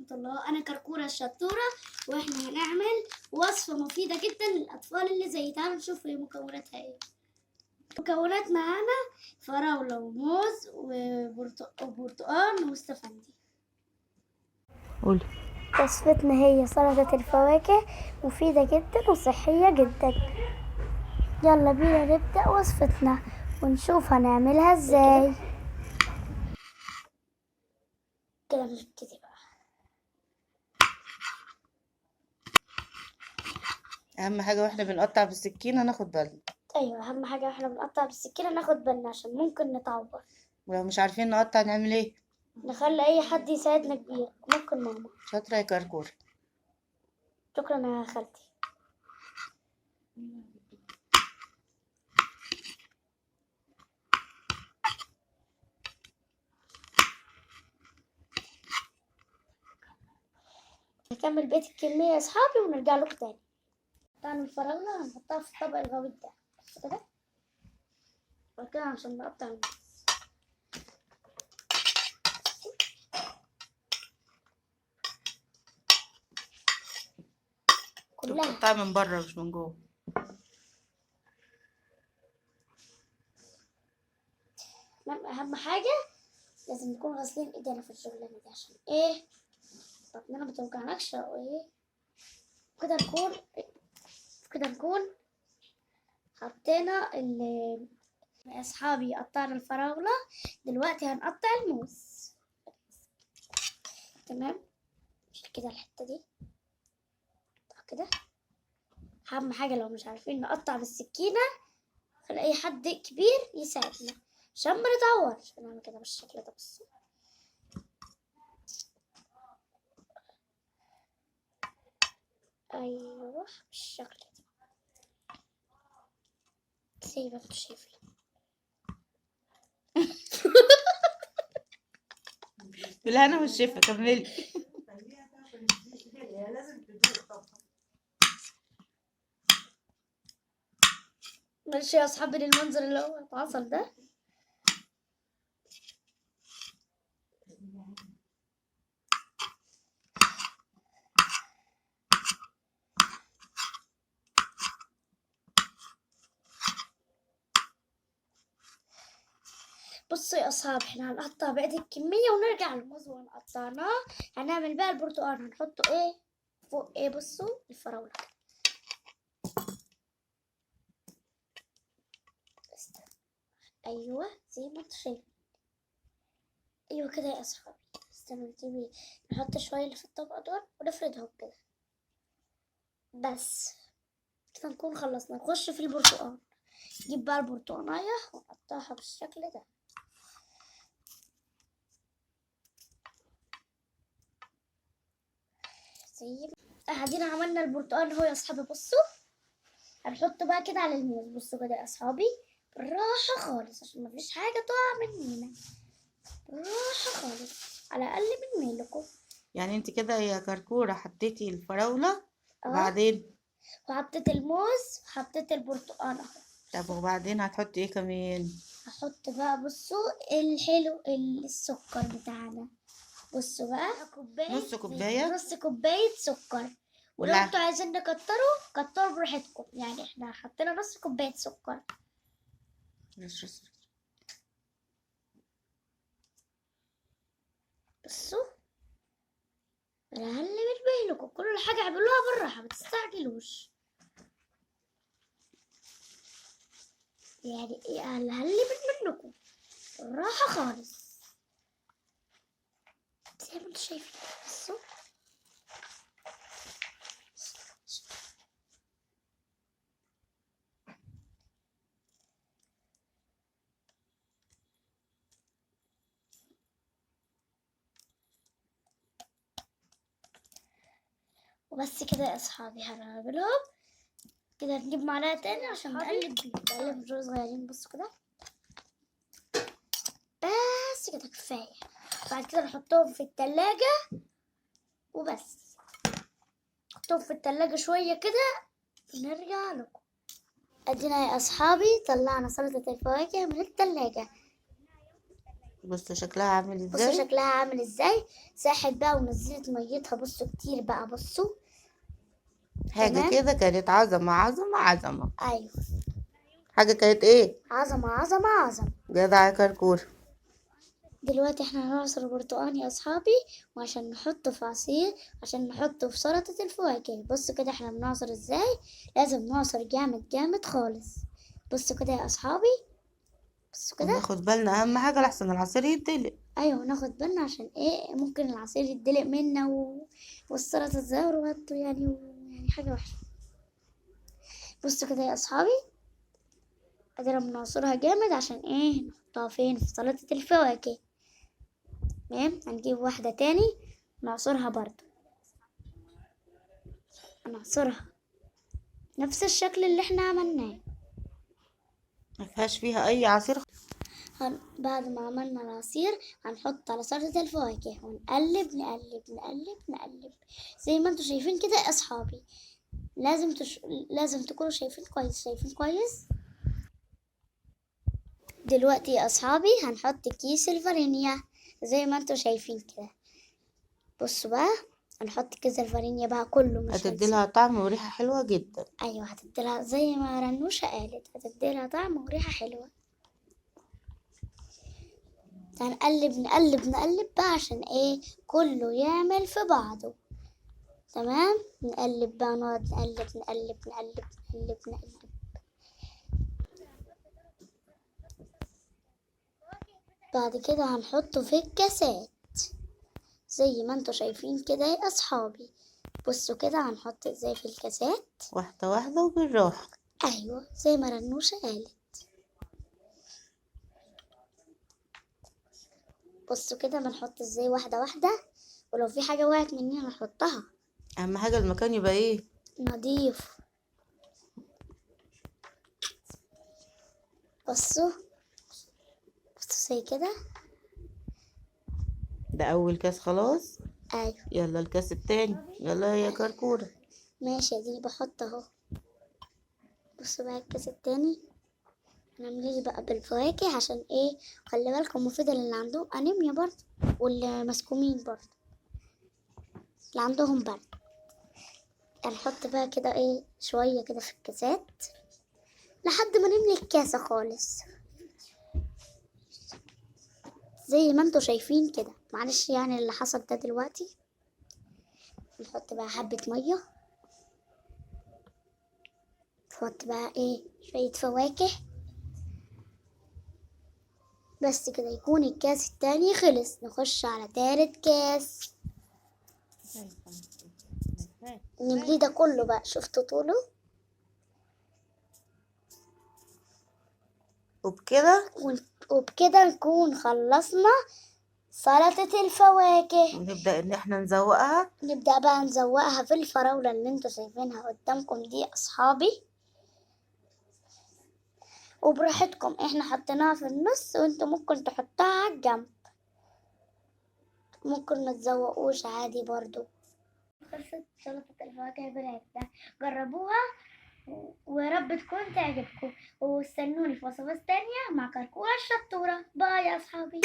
ورحمة الله. أنا كركورة الشطورة، وإحنا هنعمل وصفة مفيدة جدا للأطفال اللي زي. تعالوا نشوف هي مكوناتها إيه. مكونات معانا فراولة وموز وبرتقال واستفندي. قولي. وصفتنا هي سلطة الفواكه، مفيدة جدا وصحية جدا. يلا بينا نبدأ وصفتنا ونشوف هنعملها ازاي. كده نبتدي بقى. اهم حاجة واحنا بنقطع بالسكينة ناخد بالنا. ايوه، اهم حاجة واحنا بنقطع بالسكينة ناخد بالنا عشان ممكن نتعور. ولو مش عارفين نقطع نعمل ايه؟ نخلي اي حد يساعدنا كبير، ممكن ماما. شاطرة يا كركور. شكرا يا خالتي. نكمل بقية الكمية يا اصحابي ونرجع لكم تاني. قطعنا الفراولة هنحطها في الطبق الغويط ده كده وكده عشان نقطع الموز. كلها تقطعها من بره مش من جوه. تمام. اهم حاجة لازم نكون غاسلين ايدينا في الشغلانة دي عشان ايه؟ بطننا ما توجعناش او ايه كده. نكون حطينا يا اصحابي قطعنا الفراولة، دلوقتي هنقطع الموز. تمام كده الحتة دي كده. اهم حاجة لو مش عارفين نقطع بالسكينة خلي اي حد كبير يساعدنا عشان ما نتعورش. نعمل كده بالشكل ده. بصوا ايوه بالشكل ده زي ما انتوا شايفين. بالهنا والشفا. كملي. ماشي يا اصحابي للمنظر اللي هو اتعصر ده. بصوا يا اصحاب، احنا هنقطع بقية الكمية ونرجع للموز ونقطعناه. هنعمل بقى البرتقال، هنحطه ايه فوق ايه؟ بصوا الفراولة كده. ايوه زي ما انتوا شايفين. ايوه كده يا اصحابي. استنوا نجيب نحط شوية اللي في الطبق دول ونفردهم كده بس كده نكون خلصنا. نخش في البرتقال. نجيب بقى البرتقانية ونقطعها بالشكل ده. زي ادينا عملنا البرتقال اهو يا اصحابي. بصوا هنحطه بقى كده على الموز. بصوا كده يا اصحابي بالراحة خالص عشان مفيش حاجة تقع مننا. بالراحة خالص على الاقل من ميلكم. يعني انت كده يا كركورة حطيتي الفراولة وبعدين وحطيت الموز وحطيت البرتقال اهو. طب وبعدين هتحطي ايه كمان؟ هحط بقى بصوا الحلو السكر بتاعنا. بصوا بقى كوباية، نص كوباية. نص كوباية سكر. ولو انتوا عايزين نكتروا كتروا براحتكم، يعني احنا حطينا نص كوباية سكر. بصوا اقل من مهلكم، كل حاجة اعملوها بالراحة ما تستعجلوش. يعني ايه اقل من منكم بالراحة خالص زي ما انتوا شايفين. بصوا وبس كده يا اصحابي. هنعملهم كده. نجيب معلقه تاني عشان نقلب بيه. نقلب شوية صغيرين. بصوا كده بس كده كفاية. بعد كده نحطهم في التلاجة وبس. نحطهم في التلاجة شوية كده ونرجع لكم. ادينا يا اصحابي طلعنا سلطة الفواكه من التلاجة. بصوا شكلها عامل بصوا ازاي. شكلها عامل ازاي، ساحت بقى ونزلت ميتها. بصوا كتير بقى، بصوا حاجة تمام. كده كانت عظمة عظمة عظمة. ايوه حاجة كانت ايه؟ عظمة عظمة عظمة. جدع يا كركور. دلوقتي احنا هنعصر برتقان يا اصحابي، وعشان نحطه في عصير، عشان نحطه في سلطة الفواكه. بصوا كده احنا بنعصر ازاي، لازم نعصر جامد جامد خالص. بصوا كده يا اصحابي، بصوا كده. وناخد بالنا اهم حاجة لحسن العصير يتدلق. ايوه ناخد بالنا عشان ايه، ممكن العصير يتدلق منا والسلطة تزهر وهتو يعني حاجة وحشة. بصوا كده يا اصحابي، قادرة بنعصرها جامد عشان ايه، نحطها فين، في سلطة الفواكه. تمام. هنجيب واحدة تاني نعصرها برضو، نعصرها نفس الشكل اللي احنا عملناه. ما فيهاش فيها اي عصير. بعد ما عملنا العصير هنحط على سلطة الفواكه ونقلب نقلب نقلب نقلب زي ما انتوا شايفين كده يا اصحابي. لازم تكونوا شايفين كويس، شايفين كويس. دلوقتي يا اصحابي هنحط كيس الفانيليا زي ما انتوا شايفين كده. بصوا بقى هنحط كيس الفانيليا بقى كله، مش هتدي هنسيب. لها طعم وريحة حلوة جدا. ايوه هتدي لها زي ما رنوشة قالت، هتدي لها طعم وريحة حلوة. هنقلب نقلب نقلب بقى عشان ايه، كله يعمل في بعضه. تمام. نقلب بقى، نقعد نقلب نقلب نقلب نقلب نقلب. بعد كده هنحطه في الكاسات زي ما انتوا شايفين كده يا اصحابي. بصوا كده هنحط ازاي في الكاسات، واحدة واحدة وبالراحة. ايوه زي ما رنوشة قالت. بصوا كده بنحط ازاي واحدة واحدة، ولو في حاجة وقعت مننا نحطها. اهم حاجة المكان يبقى ايه، نظيف. بصوا بصوا زي كده. ده اول كاس خلاص. ايوه يلا الكاس التاني، يلا يا كركورة. ماشي دي بحط اهو. بصوا بقى الكاس التاني هنعمل بقى بالفواكه عشان ايه، خلي بالكم مفيدة للي عندهم انيميا برضه، واللي مسكومين برضه، اللي عندهم برد. هنحط بقى كده ايه شوية كده في الكاسات لحد ما نملي الكاسة خالص زي ما انتوا شايفين كده. معلش يعني اللي حصل ده دلوقتي. نحط بقى حبة مية، نحط بقى ايه شوية فواكه. بس كده يكون الكاس التاني خلص. نخش على تالت كاس، نمليه ده كله بقى. شفتوا طوله؟ وبكده نكون خلصنا سلطة الفواكه. ونبدأ ان احنا نزوقها. نبدأ بقى نزوقها في الفراولة اللي انتوا شايفينها قدامكم دي يا اصحابي. وبراحتكم، احنا حطيناها في النص وانتوا ممكن تحطها على الجنب، ممكن ما تزوقوش عادي برضو. خلصت سلطة الفواكه بتاعتنا، جربوها ويا رب تكون تعجبكم، واستنوني في وصفات تانية مع كركورة الشطورة. باي يا اصحابي.